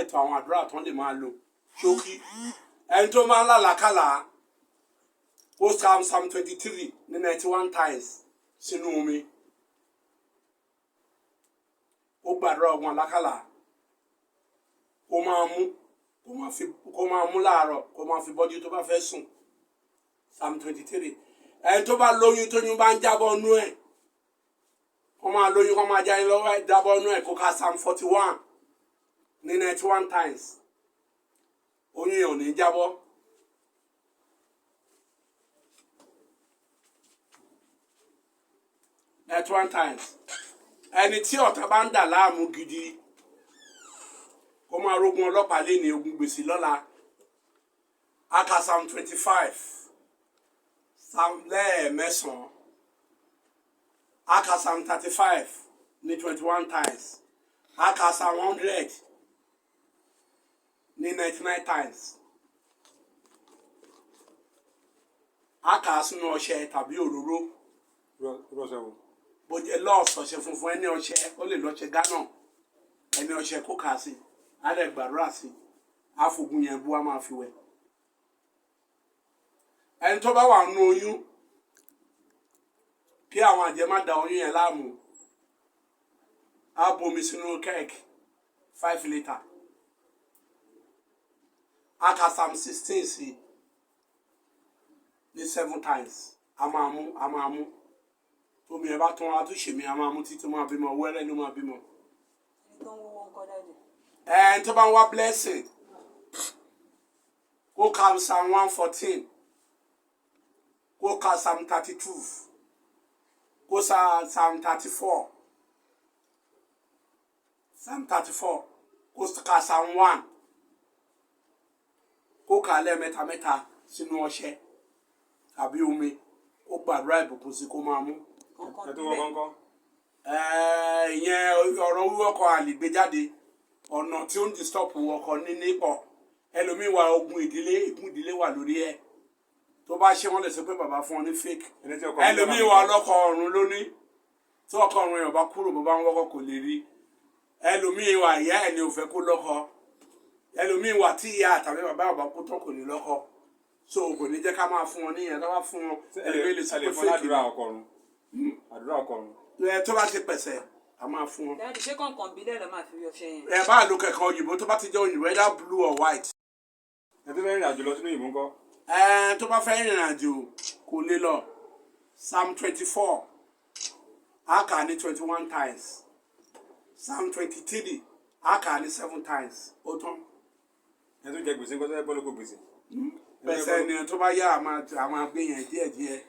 ètò àwọn àdúrà tán lè máa lò ṣókí. Ẹni tó máa ń lálàákàlà, ó Psalm 23 ní 91 times sínú omi, ó gbàdúrà ogun àlákàlà, kó máa mú, kó máa mú láàárọ̀, kó máa fi bọ́jú tó bá fẹ́ sùn. Psalm 23. Ẹni tó bá lóyún, tóyún bá ń jábọ́ nú ẹ̀, kó máa lóyún, kó máa jáde lọ́wọ́ ẹ̀, jábọ́ nú ẹ̀, kó ka Psalm 41 ní 91 times, oyún yẹn ò ní jábọ́. 91 times. Ẹni tí ọ̀tá bá ń dà láàmú gidi, kó máa rógun ọlọ́pàá lé ní ogun gbèsè lọ́la, a ka Psalm 25 Psalm lẹ́ẹ̀mẹ́sàn-án, a ka Psalm 35 ní 21 times, a ka Psalm 100 ní 99 times, a kà á sínú ọṣẹ tàbí òróró. Irú ọṣẹ wo? Bó jẹ́ lọ́ọ̀sì, ọṣẹ funfun, ẹni ọṣẹ, ó lè lọ́ṣẹ Ghana, ẹni ọṣẹ, kó kà á sí, á lè gbàdúrà sí, á fogun yẹn bú, á máa fi wẹ̀. Ẹni tó bá wà nínú oyún, kí àwọn àjẹ́ má da oyún yẹn láàmú, á bomi sínú keg 5 litre, á ka Psalm 16 sí ní seven times, á máa mú, á máa mú. Tómi ẹ bá tán, á tún ṣèmi, á máa mú títí máa bímọ. Wẹ́rẹ́ ló máa bímọ. Ẹni tó ń wọ́wọ́ ńkọ́, Daddy? Ẹni tó bá ń wá blessing, kó ka Psalm 114, kó ka Psalm 32, kó sa Psalm 34, Psalm 34, kó ka Psalm 1, kó kà á lẹ́ẹ̀mẹ́ta mẹ́ta sínú ọṣẹ tàbí omi, kó gbàdúrà ìbùkún sí, kó máa mú. Kọ̀ọ̀kan Ẹ tó wọ́n bílẹ̀. Kọ́ńkọ́. Ìyẹn ọ̀rọ̀ wíwọ́kọ̀ àlègbéjáde, ọ̀nà tí ó ń disturb ọkọ̀ níní pọ̀. Ẹlòmíín wà, ogun ìdílé, ègún ìdílé wà lórí ẹ̀. Tó bá ṣe, wọ́n lè sọ pé bàbá fún ọ ní fake. Ẹni tí ọkọ Ẹlòmíín wà, ọlọ́kọ ọ̀run lóní. Tí ọkọ ọ̀run yẹn bá kúrò, bó bá ń wọ́kọ̀, kò lè rí. Ẹlòmíín wà, ìyá ẹ̀ ni ò fẹ́ kó lọ́kọ. Ẹlòmíín wà tí ìyá àtàbí bàbá bàbá kú tán, kò ní lọ́kọ. So kò ní jẹ́ ká máa fún wọn níyẹn. Tó bá fún wọn, ẹlòmíín lè sọ Ẹ lè pé fún fake ládùúrà ọkọ ọ̀run, àdúrà ọkọ ọ̀run. ni. Ẹ tó bá ti pẹ̀sẹ̀, a máa fún wọn. Daddy, ṣé kọ̀ọ̀kan bílẹ̀ ló máa fi ọṣẹ yẹn? Ẹ bá lo kẹ̀kẹ́ òyìnbó, tó bá ti jẹ́ òyìnbó, either blue or white. Ẹ tó fẹ́ rìnrìn àjò lọ sínú ìbò ńkọ́? Ẹ tó bá fẹ́ rìnrìn àjò, kò lè lọ. Psalm 24, a kà á ní 21 times. Psalm 23, a kà á ní seven times. Ó tán. Ẹ tó jẹ gbèsè ńkọ́, tó fẹ́ bọ́ lóko gbèsè? Pẹ̀sẹ̀ ènìyàn, tó bá yá, a máa gbé yẹn díẹ̀díẹ̀.